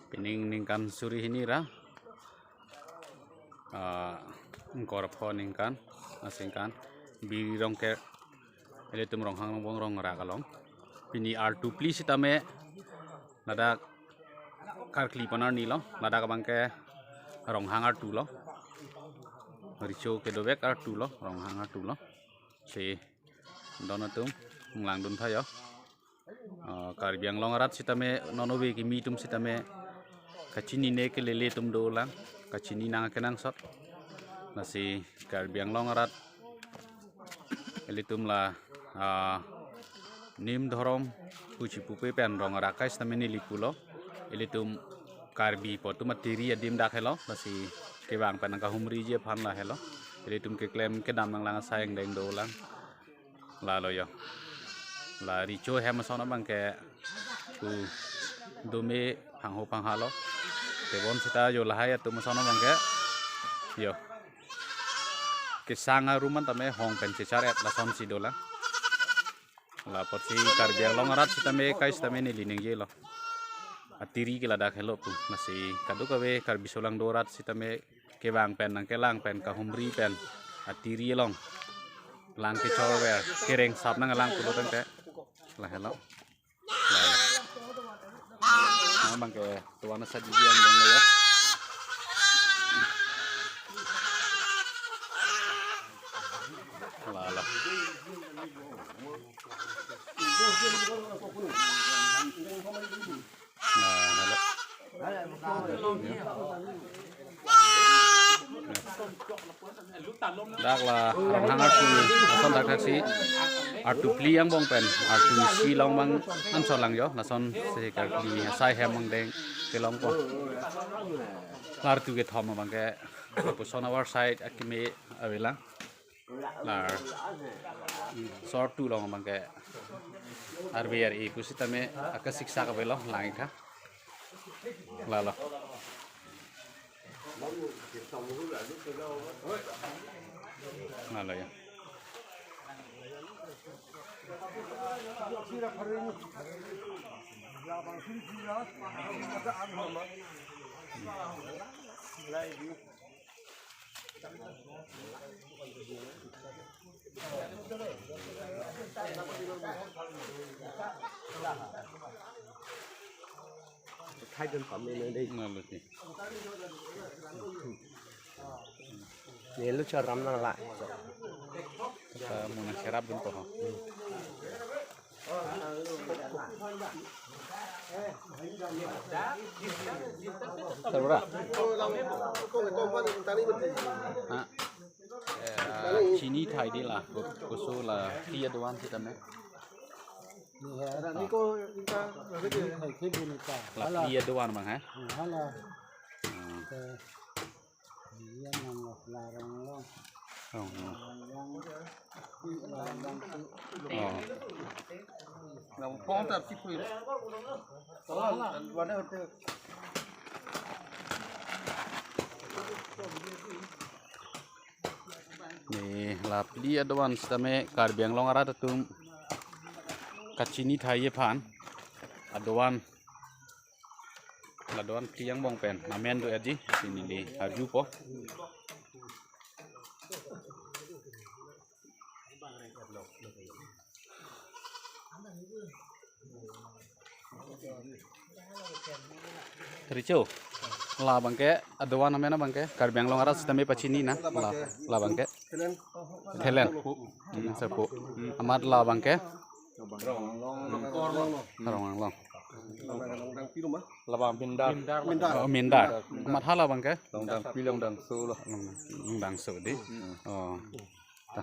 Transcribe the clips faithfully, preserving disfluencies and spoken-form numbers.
Pining ningkan suri hini ra, ah, ingkoi ra pho ningkan, asingkan, biri rong ke, ilitum Ronghang Rongbong rong rak along. Pini artu phli sitame, ladak karkli pon arni lo, ladak abang ke Ronghang artu lo. Recho kedovek artu lo, Ronghang artu lo. Si don atum, nanglang dun tha jo. Ah, Karbi Anglong arat sitame, non ove kimi atum sitame, kachinine kelele atum dolang, kachini nang kenangsot. Lasi Karbi Anglong arat, ilitum la, ah, nim dhorom, puchi pupe pen rong arak kai sitame neli pulo, ilitum Karbi pu atum atiri adim dak helo, lasi kevang pen nangkahumriji aphan la helo, ilitum keklem kedam nanglang asai angdeng dolang. Lalo jo. La recho hem ason abang ke, ku dome phangho phangha lo. Tebon seta jo lahai atum ason abang ke. Jo. Kesang arum an tame hong pen chechar et lason si dolang. La apotsi Karbi Anglong arat sitame kai sitame neli ningje lo. Atiri ke ladak helo pu. Lasi kadokave Karbi solangdo arat sitame kevang pen nangkelang pen kahumri pen atiri along lang kechor ver kereng sap nanglang pulo tangte la helo. La, la. Nang abang ke tuan asa di yang dong ya. La, la. Nah, halo. Dak la Ronghang artu, lason dak dak si artu phli angbong pen artu isi long abang anchot lang jo, lason si karkli asai hem angdeng kelong po. La artu kethom abang ke puson our side akimi avelang. La sor tu long abang ke arve ar-e pusitame akasiksak avelo lang-ik tha. Lalo. Lalo ya. Thai dân phẩm này đây. Nalo ti. Nelo cho ram nang la. Kata muna serap dun po ho. Terura. Ha. Eh, chini thai di la, ko-, koso la, phli adovan sitame. La phli adovan abang, ha? Hala. Hmm. Iya, nang lo, la Ronglong. Ronglong. Ronglong. Oh. Nang pong tar si pui. Hala. Ne, la phli adovan sitame Karbi Anglong arat atum kachini thai aphan adovan, la adovan phli angbong pen namen do-et ji, si neli arjupo. Recho. La abang ke, adovan amen abang ke, Karbi Anglong arat sitame pachini na, la, la abang ke. Thelen. Hmm, serpo. Amat la abang ke. Ronglong. Labang mindar. Oh, mindar. Amat hala abang ke. Longdangpi, Longdangso lo. Longdangso di. Oh. Ta.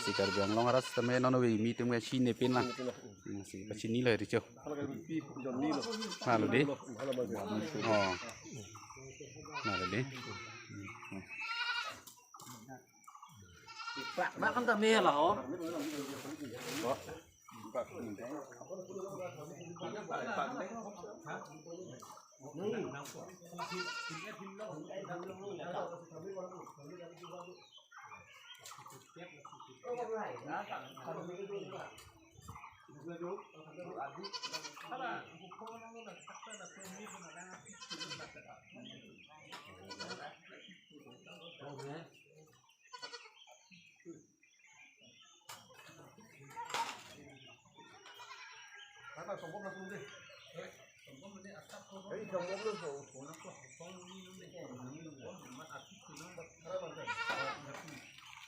Si Karbi Anglong arat sitame non ove kimi atum ke chini pin lang. Hmm, si pachini lo recho. Halo di. Oh. Halo di. Pak, makan tak mie lah, oh.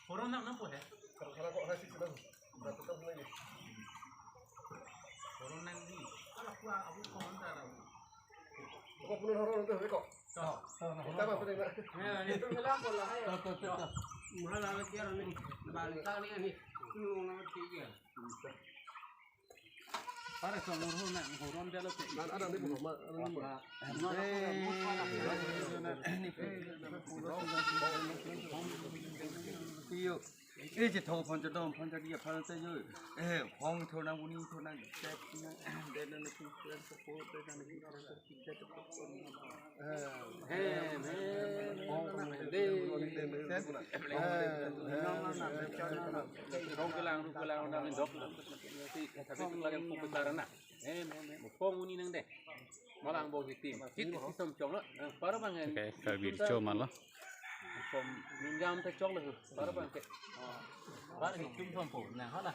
Horon nang nang po he. Horon nang ni. Ala kua abu komandan abu. Ko punun horon tu ko. Kita apa tu nak? Ya, ni tu kelang bola ayo. Mula lagi ni. Balik kali ni. Nung nang tiga. Para song horon na, horon dia lo. Nan ada ni bu, ma, ada ni bu. Iyo. Eh, je thong phone je dom, phone je dia, phone je yo. Eh, phone thona buni thona chat na, dan na tu plan support, dan na tu plan support. Rong kelang, rong kelang, nang dok. Si, tapi tu lagi pukul karena. Em, em, em. Phone uni nang deh. Malang bo kitim. Kit kisim chong lo. Eh, para bang en. Okay, Karbi cho man lo. Phone minjam te chong lo. Para bang ke. Para kitim som po. Nah, hala.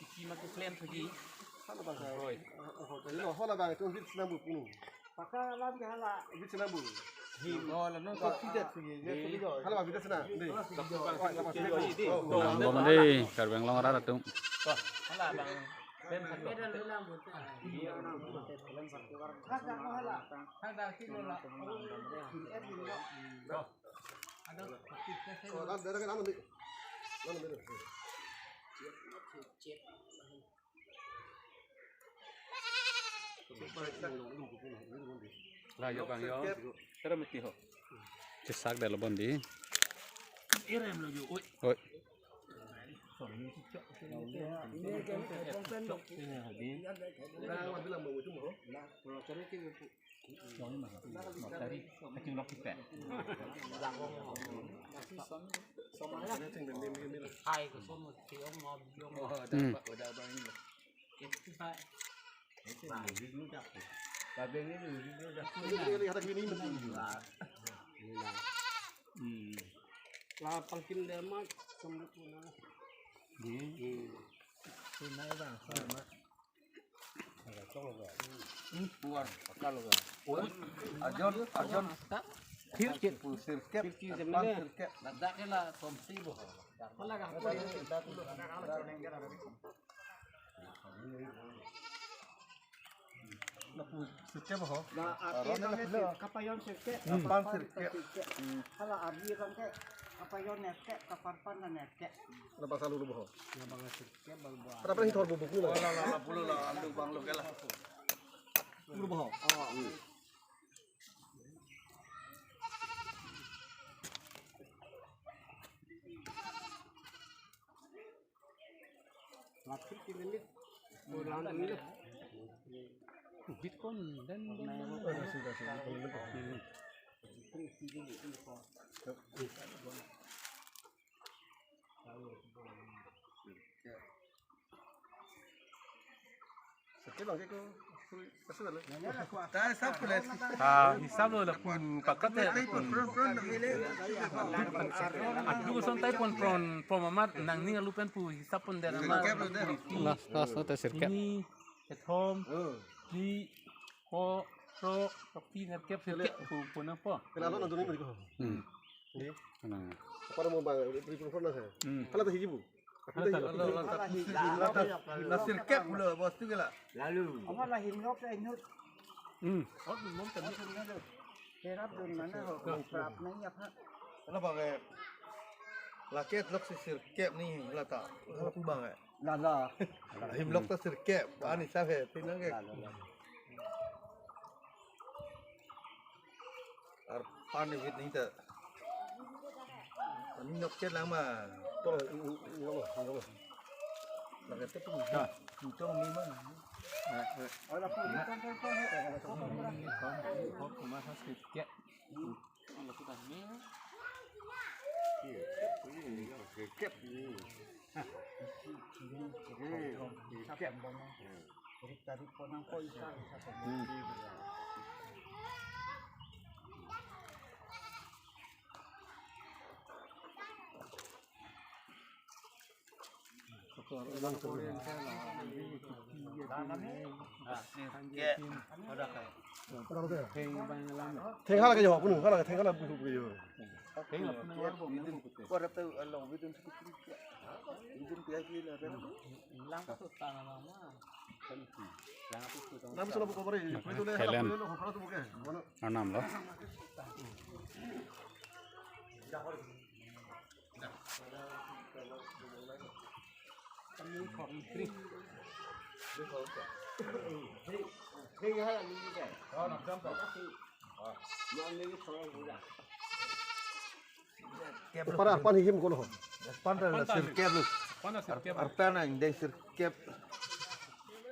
Isi ma ke plan lagi. Hala bang. Oi. Lo, hala bang, tu hit sinam bu punu. Paka lam ke hala. Hit sinam bu. Hi. Oh, la non ko tidak sih. Ya, sih, oh. Hala bang, hit sinam. Deh. Bang, bang, deh. Karbi Anglong arat atum. Hala bang. La yo bang yo. Tera mati ho. Chesak dalo bondi. Irem lo yo. Oi. Oi. Hmm. La pangkin le ma samrut na. Hmm. Hmm. Sumai bang, sumai. Ada chok lo ga. Hmm, puar, pakal lo ga. Arjon, Arjon. Sirkep. Pu sirkep. Sirkep. Pan sirkep. Ladak ke la somsi bo. Mana ga? Lapu sirkep ho. La ardi abang ke kapayon sirkep. Kapan sirkep. Hala ardi abang ke kapayon nerkep, kaparpan nerkep. La bang salu bo ho. La bang sirkep bang buah. Ada pernah hitor bubuk ni la. La la la pulo la alu bang lo ke la. Pulo bo ho. Oh. Latik ini nih. Ulang ini. Bitcoin dan, dan, dan. Oh, sudah, sudah. Sirkep bang ke ko. Sui, sui lo. Ah, hisap lo lapu pakat ya. Pron, pron, pron, pron. Adu son tai pon pron, pon mamat nangning alu pen pu hisap pon dera ma. Sirkep lo deh. Last, last lo ta sirkep. Hini, kethom, phli, pho, phro, phi, sirkep, sirkep pu, pu nangpo. Kena lo nang duni ko. Hmm. Ni. Nang. Para mo bang, pri pon pron na sa. Hmm. Hala ta hiji bu. Hala ta, hala ta, hala ta. La sirkep pulo, bos tu ke la. Lalu. Apa la hinlok sa inut. Hmm. Oh, belum tadi. Kerap dun mana ho, prap nang ya, Pak. Hala bang, eh. La ke lok si sirkep ni, hala ta. Hala pu bang, eh. La, la. Hinlok ta sirkep, ani sa he, tinang ke. La, la, la. Arpan ni wit ni ta. Kami nok chet lang ma. To, i, i, i, ngalo, ngalo. Lagi tu pun. Ha. Itu ni ma. Ada pun kan kan kan. Kok cuma khas kecek. Kalau kita ni. Iya, iya, kecek ni. Theng hala ke jo, punu hala, theng hala bu bu jo. Theng hala. Nam solo bu kobor. Thailand. Arnam lo. Para pan hihim kono ho. Pan ta sirkep lo. Pan ta sirkep. Ar-, arpan na ingdeng sirkep.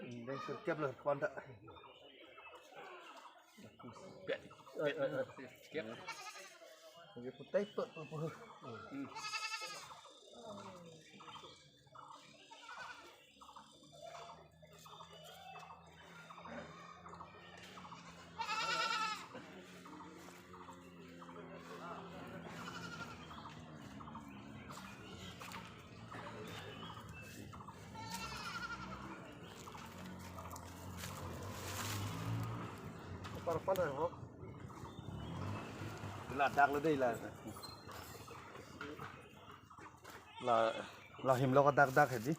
Ingdeng sirkep lo pan ta. Sirkep. Ini putai tu tu. Par pan ho. Ladak lo dei la. La, la himlo ko dak dak hedi.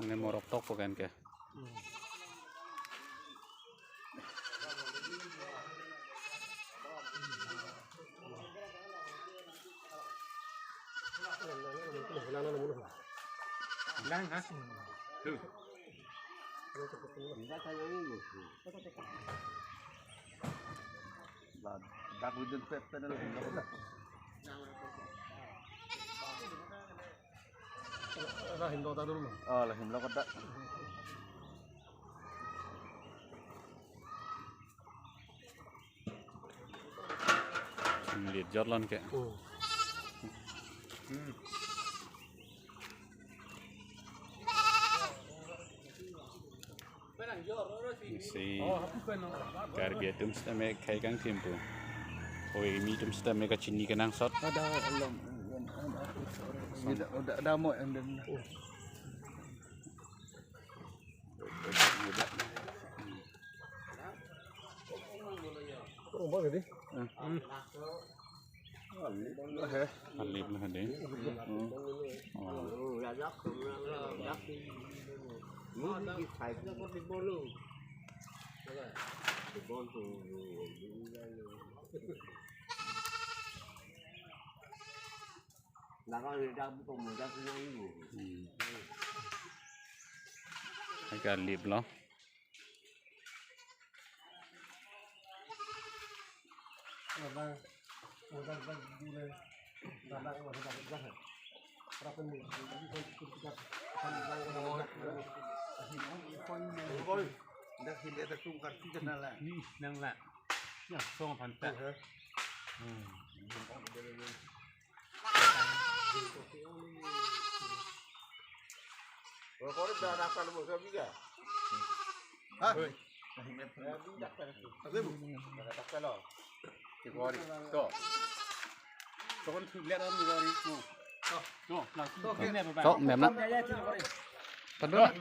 Ini morok tok po kan ke. Lang ha. Tuh. Dak udah pet pet. Lahim lo ta dulu. Oh, lahim lo kota. Lit jor lon ke. Hmm. Si Karbi atum sitame khei kangthim pu. Oi, mi atum sitame kachini kenangsot. Ada alam. Ada, ada, ada mo and then. Oh, boleh deh. Hmm. Alip lo dei. Hmm. Oh. Hmm. Agak alip lo. Nang la. Ya, song phanta. Hmm. Tok, mem na. Padun.